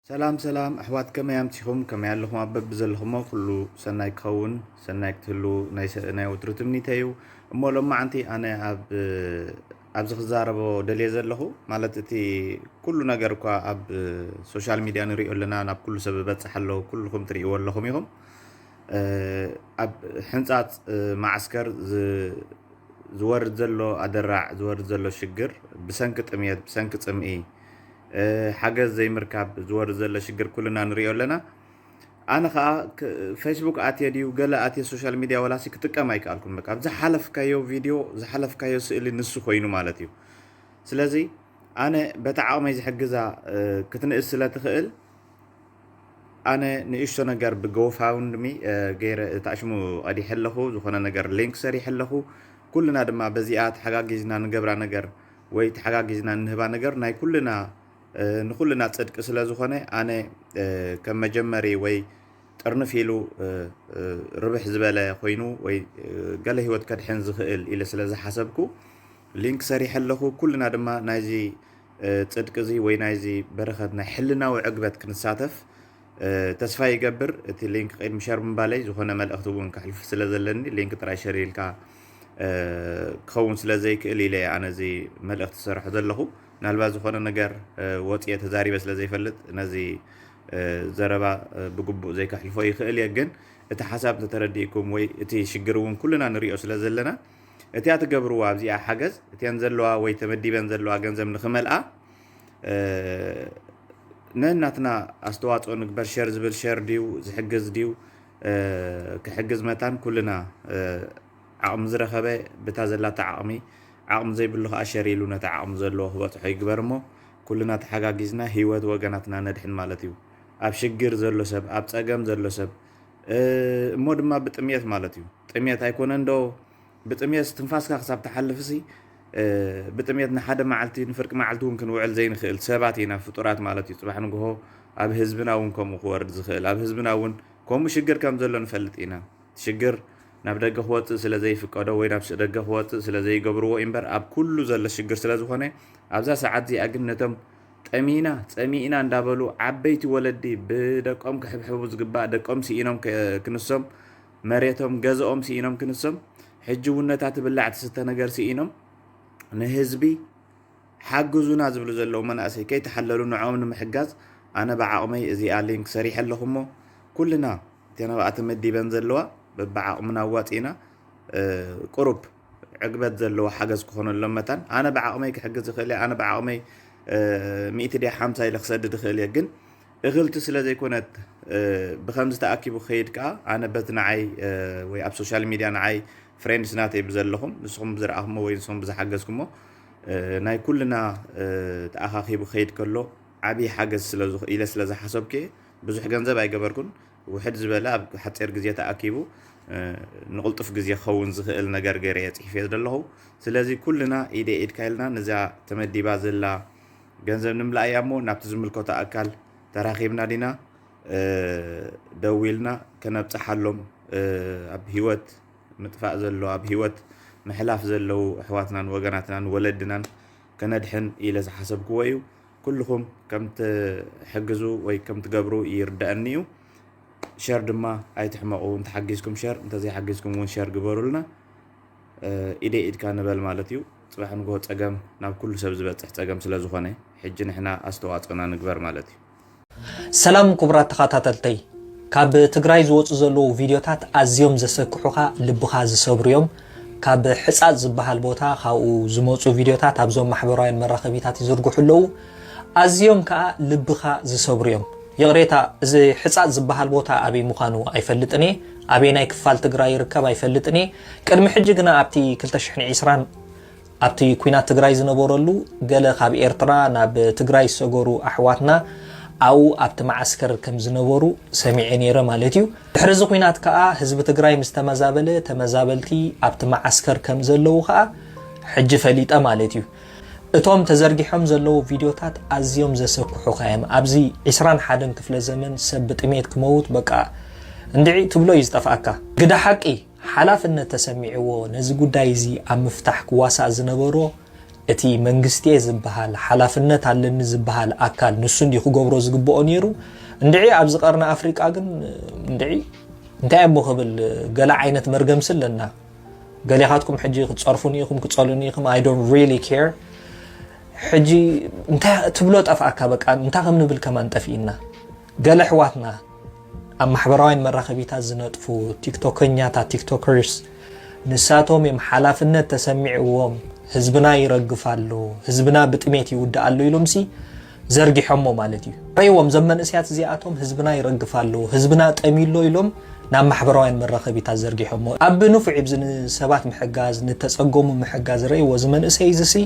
ሰላም ሰላም ኣሕዋት፣ ከመይ ኣምሲኹም? ከመይ ኣለኹም? ኣብ በብዘለኹሞ ኩሉ ሰናይ ክኸውን፣ ሰናይ ክትህሉ ናይ ሰ-፣ ናይ ወትሩ ትምኒተይ እዩ። እሞ ሎማዓንቲ ኣነ ኣብ፣ ኣብዚ ክዛረቦ ደልየ ዘለኹ፣ ማለት እቲ ኩሉ ነገር እኳ ኣብ ሶሻል ሚድያ ንሪኦ ኣለና፣ ናብ ኩሉ ሰብ ይበጽሕ ኣሎ፣ ኩልኹም ትርእይዎ ኣለኹም ኢኹም። እ፣ ኣብ ሕንጻጽ፣ እ፣ ማዓስከር ዝ-፣ ዝወርድ ዘሎ ኣደራዕ፣ ዝወርድ ዘሎ ሽግር ብሰንኪ ጥምየት፣ ብሰንኪ ጽምኢ፣ እ፣ ሓገዝ ዘይምርካብ ዝወርድ ዘሎ ሽግር ኩልና ንሪኦ ኣለና። ኣነ ኸኣ ክ-፣ ፌስቡክ ኣትየ ድዩ ገለ ኣትየ ሶሻል ሚድያ ወላሲ ክጥቀም ኣይከኣልኩን። በቃ፣ ኣብ ዝሓለፍካዮ ቪድዮ፣ ዝሓለፍካዮ ስእሊ ንሱ ኮይኑ ማለት እዩ። ስለዚ ኣነ በታ ዓቕመይ ዝሕግዛ፣ እ፣ ክትንእስ ስለ ትኽእል፣ ኣነ ንእሽቶ ነገር ብጎፋውንድሚ፣ እ፣ ገይረ እታ ሽሙ ቀዲሐ ኣለኹ። ዝኾነ ነገር ሊንክ ሰሪሐ ኣለኹ። ኩልና ድማ በዚኣ ተሓጋጊዝና ንገብራ ነገር ወይ ተሓጋጊዝና ንህባ ነገር ናይ ኩልና፣ እ፣ ንኩልና ጽድቂ ስለ ዝኾነ፣ ኣነ፣ እ፣ ከም መጀመሪ ወይ ጥርንፍ ኢሉ፣ እ፣ እ፣ ርብሕ ዝበለ ኮይኑ ወይ፣ እ፣ ገለ ህይወት ከድሕን ዝኽእል ኢለ ስለ ዝሓሰብኩ፣ ሊንክ ሰሪሐ ኣለኹ። ኩልና ድማ ናይዚ፣ እ፣ ጽድቂ እዚ ወይ ናይዚ በረኸት ናይ ሕልናዊ ዕግበት ክንሳተፍ፣ እ፣ ተስፋ ይገብር። እቲ ሊንክ ቅድሚ ሸር ምባለይ ዝኾነ መልእኽቲ እውን ከሕልፍ ስለ ዘለኒ፣ ሊንክ ጥራይ ሸር ኢልካ፣ እ፣ ክኸውን ስለ ዘይክእል ኢለ ኣነ እዚ መልእኽቲ ዝሰርሖ ዘለኹ። ምናልባት ዝኾነ ነገር፣ እ፣ ወጽየ ተዛሪበ ስለ ዘይፈልጥ ነዚ፣ እ፣ ዘረባ፣ እ፣ ብግቡእ ዘይከሕልፎ ይኽእል እየ። ግን እቲ ሓሳብ እንተተረዲእኩም ወይ እቲ ሽግር እውን ኩልና ንሪኦ ስለ ዘለና፣ እቲኣ ትገብርዋ ኣብዚኣ ሓገዝ፣ እቲኣን ዘለዋ ወይ ተመዲበን ዘለዋ ገንዘብ ንኽመልኣ፣ እ፣ ነናትና ኣስተዋጽኦ ንግበር። ሸር ዝብል ሸር ድዩ፣ ዝሕግዝ ድዩ፣ እ፣ ክሕግዝ መታን ኩልና፣ እ፣ ዓቕሚ ዝረኸበ ብታ ዘላታ ዓቕሚ፣ ዓቕሚ ዘይብሉ ከኣ ሸር ኢሉ ነቲ ዓቕሚ ዘለዎ ክበጽሖ ይግበር እሞ፣ ኩልና ተሓጋጊዝና ህይወት ወገናትና ነድሕን ማለት እዩ። ኣብ ሽግር ዘሎ ሰብ፣ ኣብ ጸገም ዘሎ ሰብ፣ እ፣ እሞ ድማ ብጥምየት ማለት እዩ። ጥምየት ኣይኮነን ዶ ብጥምየት ትንፋስካ ክሳብ ትሓልፍሲ፣ እ፣ ብጥምየት ንሓደ መዓልቲ፣ ንፍርቂ መዓልቲ እውን ክንውዕል ዘይንኽእል ሰባት ኢና፣ ፍጡራት ማለት እዩ። ጽባሕ ንግሆ ኣብ ህዝብና እውን ከምኡ ክወርድ ዝኽእል፣ ኣብ ህዝብና እውን ከምኡ ሽግር ከም ዘሎ ንፈልጥ ኢና። ሽግር ናብ ደገ ክወጽእ ስለ ዘይፍቀዶ ወይ ናብ ደገ ክወጽእ ስለ ዘይገብርዎ እዩ እምበር፣ ኣብ ኩሉ ዘሎ ሽግር ስለ ዝኾነ፣ ኣብዛ ሰዓት እዚኣ ግን ነቶም ጠሚና፣ ጸሚእና እንዳበሉ ዓበይቲ ወለዲ ብደቆም ክሕብሕቡ ዝግባእ፣ ደቆም ስኢኖም ክ-፣ ክንሶም፣ መሬቶም፣ ገዝኦም ስኢኖም ክንሶም፣ ሕጂ እውን ነታ ትብላዕ ትስተ ነገር ስኢኖም፣ ንህዝቢ ሓግዙና ዝብሉ ዘለዉ መናእሰይ ከይተሓለሉ ንዕኦም ንምሕጋዝ ኣነ ብዓቕመይ እዚኣ ሊንክ ሰሪሐ ኣለኹ እሞ፣ ኩልና እተን ኣብኣ ተመዲበን ዘለዋ በብዓቕምና ኣዋጺእና፣ እ፣ ቁሩብ ዕግበት ዘለዎ ሓገዝ ክኾነሎም መታን ኣነ ብዓቕመይ ክሕግዝ እኽእል እየ። ኣነ ብዓቕመይ፣ እ፣ ሚእቲ ድያ ሓምሳ ኢለ ክሰድድ እኽእል እየ። ግን እኽልቲ ስለ ዘይኮነት፣ እ፣ ብኸምዚ ተኣኪቡ ክኸይድ ከኣ ኣነ በቲ ንዓይ፣ እ፣ ወይ ኣብ ሶሻል ሚድያ ንዓይ ፍሬንድስ ናተይ ብዘለኹም፣ ንስኹም ብዝረኣኹሞ ወይ ንስኹም ብዝሓገዝኩሞ፣ እ፣ ናይ ኩልና፣ እ፣ ተኣኻኺቡ ክኸይድ ከሎ ዓብዪ ሓገዝ ስለ ዝኾ-፣ ኢለ ስለ ዝሓሰብኩ እየ። ብዙሕ ገንዘብ ኣይገበርኩን። ውሕድ ዝበለ ኣብ ሓፂር ግዜ ተኣኪቡ፣ እ፣ ንቕልጡፍ ግዜ ክኸውን ዝኽእል ነገር ገይረ እየ ፅሒፈ ዘለኹ። ስለዚ ኩልና ኢደ ኢድካ ኢልና ነዚኣ ተመዲባ ዘላ ገንዘብ ንምልኣያ እሞ ናብቲ ዝምልከቶ ኣካል ተራኺብና ዲና፣ እ፣ ደዊልና ከነብፅሓሎም፣ እ፣ ኣብ ህይወት ምጥፋእ ዘሎ፣ ኣብ ህይወት ምሕላፍ ዘለዉ ኣሕዋትናን ወገናትናን ወለድናን ከነድሕን ኢለ ዝሓሰብክዎ እዩ። ኩልኹም ከም ትሕግዙ ወይ ከም ትገብሩ ይርደኣኒ እዩ። ሸር ድማ ኣይትሕመቑ። እንተሓጊዝኩም ሸር፣ እንተዘይሓጊዝኩም እውን ሸር ግበሩልና። እ፣ ኢደይ ኢድካ ንበል ማለት እዩ። ጽባሕ ንግሆ ጸገም ናብ ኩሉ ሰብ ዝበጽሕ ጸገም ስለ ዝኾነ፣ ሕጂ ንሕና ኣስተዋጽኦና ንግበር ማለት እዩ። ሰላም ክቡራት ተኸታተልተይ፣ ካብ ትግራይ ዝወፁ ዘለዉ ቪድዮታት ኣዝዮም ዘሰክሑኻ፣ ልብኻ ዝሰብሩ እዮም። ካብ ሕጻጽ ዝበሃል ቦታ ካብኡ ዝመፁ ቪድዮታት ኣብዞም ማሕበራውያን መራኸቢታት ይዝርግሑ ኣለዉ። ኣዝዮም ከዓ ልብኻ ዝሰብሩ እዮም። ይቕሬታ፣ እዚ ሕጻጽ ዝበሃል ቦታ ኣበይ ምዃኑ ኣይፈልጥን እየ። ኣበየናይ ክፋል ትግራይ ይርከብ ኣይፈልጥን እየ። ቅድሚ ሕጂ ግና ኣብቲ ክልተ ሽሕን ዕስራን ኣብቲ ኲናት ትግራይ ዝነበረሉ ገለ ካብ ኤርትራ ናብ ትግራይ ዝሰገሩ ኣሕዋትና ኣብኡ ኣብቲ መዓስከር ከም ዝነበሩ ሰሚዐ ነይረ ማለት እዩ። ድሕሪ እዚ ኲናት ከኣ ህዝቢ ትግራይ ምስ ተመዛበለ ተመዛበልቲ ኣብቲ መዓስከር ከም ዘለዉ ከኣ ሕጂ ፈሊጠ ማለት እዩ። እቶም ተዘርጊሖም ዘለዉ ቪድዮታት ኣዝዮም ዘሰክሑኻ እዮም። ኣብዚ ዕስራን ሓደን ክፍለ ዘመን ሰብ ብጥሜት ክመውት በቃ እንድዒ ትብሎ እዩ ዝጠፍኣካ። ግደ ሓቂ ሓላፍነት ተሰሚዕዎ ነዚ ጉዳይ እዚ ኣብ ምፍታሕ ክዋሳእ ዝነበሮ እቲ መንግስቲ እየ ዝበሃል፣ ሓላፍነት ኣለኒ ዝበሃል ኣካል ንሱ እንዲ ክገብሮ ዝግብኦ ነይሩ። እንድዒ ኣብዚ ቀርኒ ኣፍሪቃ ግን እንድዒ እንታይ እሞ ክብል፣ ገለ ዓይነት መርገምሲ ኣለና። ገሌኻትኩም ሕጂ ክትጸርፉኒ ኢኹም፣ ክጸሉኒ ኢኹም፣ I don't really care። ሕጂ እንታይ ትብሎ ጠፍኣካ፣ በቃ እንታይ ከም ንብል ከማን ጠፊእና። ገለ ኣሕዋትና ኣብ ማሕበራውያን መራኸቢታት ዝነጥፉ ቲክቶከኛታት፣ ቲክቶከርስ፣ ንሳቶም እዮም ሓላፍነት ተሰሚዕዎም ህዝብና ይረግፍ ኣሎ፣ ህዝብና ብጥሜት ይውድእ ኣሎ ኢሎምሲ ዘርጊሖሞ ማለት እዩ። ረይዎም፣ እዞም መንእሰያት እዚኣቶም ህዝብና ይረግፍ ኣሎ፣ ህዝብና ጠምዩ ኣሎ ኢሎም ናብ ማሕበራውያን መራኸቢታት ዘርጊሖሞ። ኣብ ንፉዕ ኣብዚ ንሰባት ምሕጋዝ፣ ንተጸገሙ ምሕጋዝ ረይዎ፣ እዚ መንእሰይ እዚ ሲ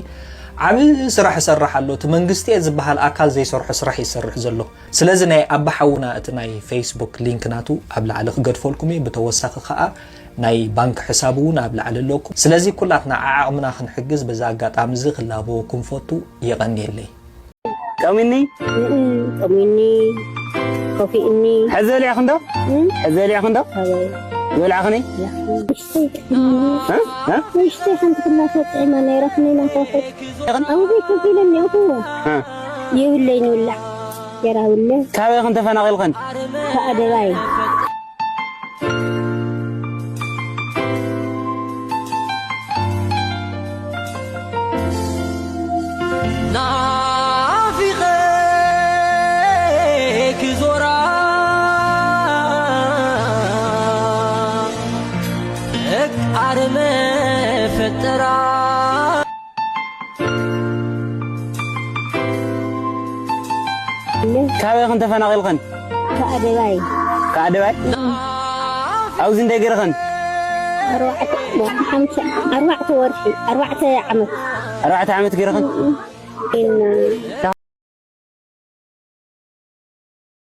ዓቢ ስራሕ ይሰርሕ ኣሎ። እቲ መንግስቲ እየ ዝበሃል ኣካል ዘይሰርሖ ስራሕ ይሰርሕ ዘሎ። ስለዚ ናይ ኣባ ሓውና እቲ ናይ ፌስቡክ ሊንክ ናቱ ኣብ ላዕሊ ክገድፈልኩም እየ። ብተወሳኺ ከኣ ናይ ባንክ ሕሳብ እውን ኣብ ላዕሊ ኣለኩም። ስለዚ ኩላትና ዓዓቕምና ክንሕግዝ በዚ ኣጋጣሚ እዚ ክላበወኩም ፈቱ። የቐንየለይ። ጠሚኒ? እም፣ ጠሚኒ፣ ከፊእኒ። ሕዚ በሊዕኽን ዶ? እም? ሕዚ በሊዕኽን ዶ? ኣበይ? ዝበላዕኽኒ? ንእሽተይ ጥዕማ። እ? እ? ንእሽተይ ሓንቲ ክላፈ ጥዕማ ነይራትኒ ናታፈት። ይቕን? ኣብ ቤት ከፊለን እኒአኹ። እ? የብለይን ይብላዕ። የራብለ። ካበይ ኢኽን ተፈናቒልኽን? ከኣደባይ። ናፊቐ ክዞራ እቃርመ ፈጠራ። ካበይ ኢኽን ተፈናቒልኽን? ከኣደባይ። ከኣደባይ? ኣብዚ እንታይ ገይርኽን? ኣርባዕተ፣ ሓምሳ፣ ኣርባዕተ ወርሒ፣ ኣርባዕተ ዓመት። ኣርባዕተ ዓመት ገይርኽን? ኢና።